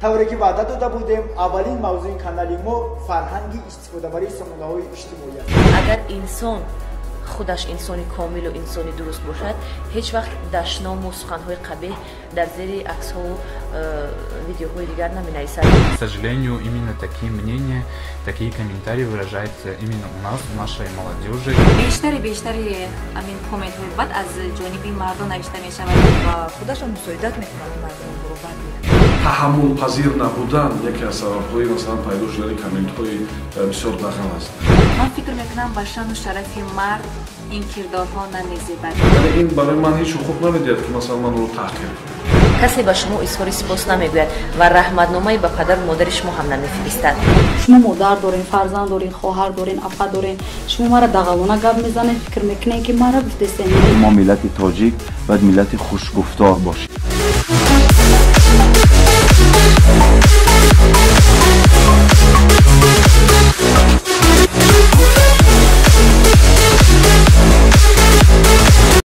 Тавре ки ваъда дода будем, аввалин мавзӯи канали мо фарҳанги истифодабарии сомонаҳои иҷтимоӣ аст. Агар инсон худаш инсони комилу инсони дуруст бошад, ҳеҷ вақт дашному суханҳои қабеҳ дар зери аксҳову видеоҳои дигар наменависад. К сожалению, именно такие мнения, такие комментарии выражаются именно у нас, у нашей молодежи. Бештари ҳамин комментҳои бад аз ҷониби мардон навишта мешавад. Ва худашон мусоидат мекунанд мардонро бад. Таҳаммулпазир набудан яке аз сабабҳои, масалан, пайдо шудани комментҳои бисёр дағал аст. Ман фикр мекунам, ба шаъну шарафи мард ин кирдорҳо намезебад. Яъне ин барои ман ҳеҷ ҳуқуқ намедиҳад, ки, масалан, ман ӯро таҳқир кунам. Касе ба шумо изҳори сипос намегӯяд ва раҳматномае ба падару модари шумо ҳам намефиристад. Шумо модар дорен, фарзанд дорен, хоҳар дорен, апа дорен. Шумо мара дағалона гап мезанед, фикр мекунед, ки мара гуфтесен. Мо, миллати тоҷик, бояд миллати хушгуфтор бошем.